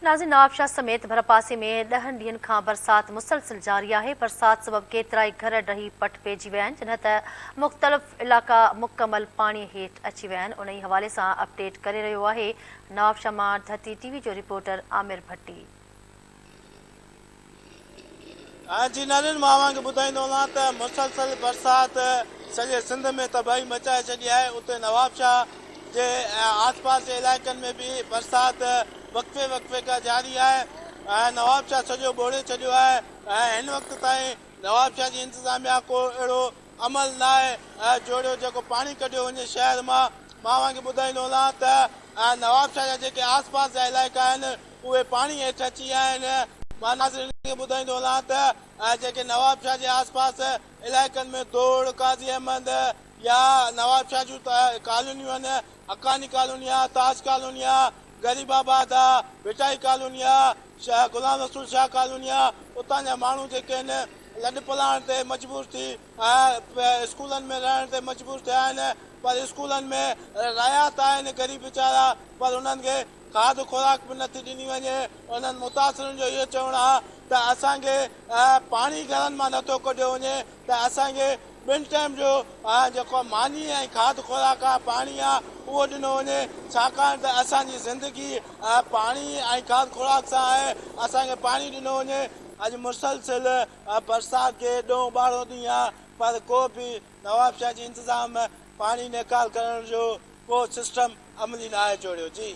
ناظرين نوابشاهه سميت ڀرپاسي ۾ ڏهن ڏينهن کان برسات مسلسل جاري آهي، برسات سبب ڪيترائي گهر ڊهي پٽ پئجي ويا آهن، جڏهن ته مختلف علائقا مڪمل پاڻي هيٺ اچي ويا آهن، انهي حوالي سان اپڊيٽ ڪري رهيو آهي نوابشاهه مان ڌرتي ٽي وي جو رپورٽر عامر ڀٽي. جي نارين مان اوهان کي ٻڌائيندو هلان ته مسلسل برسات سڄي سنڌ ۾ تباهي مچائي ڇڏي آهي اتي نوابشاهه جي آس پاس جي علائقن ۾ به برسات وقفي وقفي کان جاري آهي ۽ نوابشاهه سڄو ٻوڙي ڇڏيو آهي ۽ هن وقت تائين نوابشاهه جي انتظاميا ڪو اهڙو عمل ناهي جوڙيو جيڪو پاڻي ڪڍيو وڃي شهر مان مان اوهان کي ٻڌائيندو هلان ته نوابشاهه جا جيڪي آس پاس جا علائقا آهن اهي پاڻي هيٺ اچي ويا آهن. مان ناظرين کي ٻڌائيندو هلان ته جيڪي نوابشاهه جي آس پاس علائقن ۾ دوڙ، قاضي احمد يا نوابشاهه جون ڪالونيون آهن، حقاني ڪالوني آ، تاج ڪالوني آ، غريب آباد آ، ڀٽائي ڪالوني آ، غلام رسول شاهه ڪالوني آ، اتان جا ماڻهو جيڪي آهن لڏ پلاڻ تي مجبور ٿي اسڪولن ۾ رهڻ تي مجبور ٿيا آهن پر اسڪولن ۾ رهيا ته آهن غريب ويچارا پر انهن کي کاڌ خوراڪ به نٿي ڏني وڃي، انهن متاثرن جو اهو چوڻ آهي ته اسان کي پاڻي گهرن مان نٿو ڪڍيو وڃي ته اسان کي ٻن ٽائيم جو جيڪو ماني ۽ کاڌ خوراڪ آهي پاڻي آهي اهو ڏنو وڃي ڇاڪاڻ ته اسان جي زندگي پاڻي ۽ کاڌ خوراڪ سان آهي اسان کي پاڻي ڏنو وڃي. اڄ مسلسل برسات کي ڏهون ٻارهون ڏينهن آهي پر ڪو به نوابشاهه جي انتظام پاڻي نيڪال ڪرڻ جو ڪو سسٽم عملي ناهي جوڙيو جي.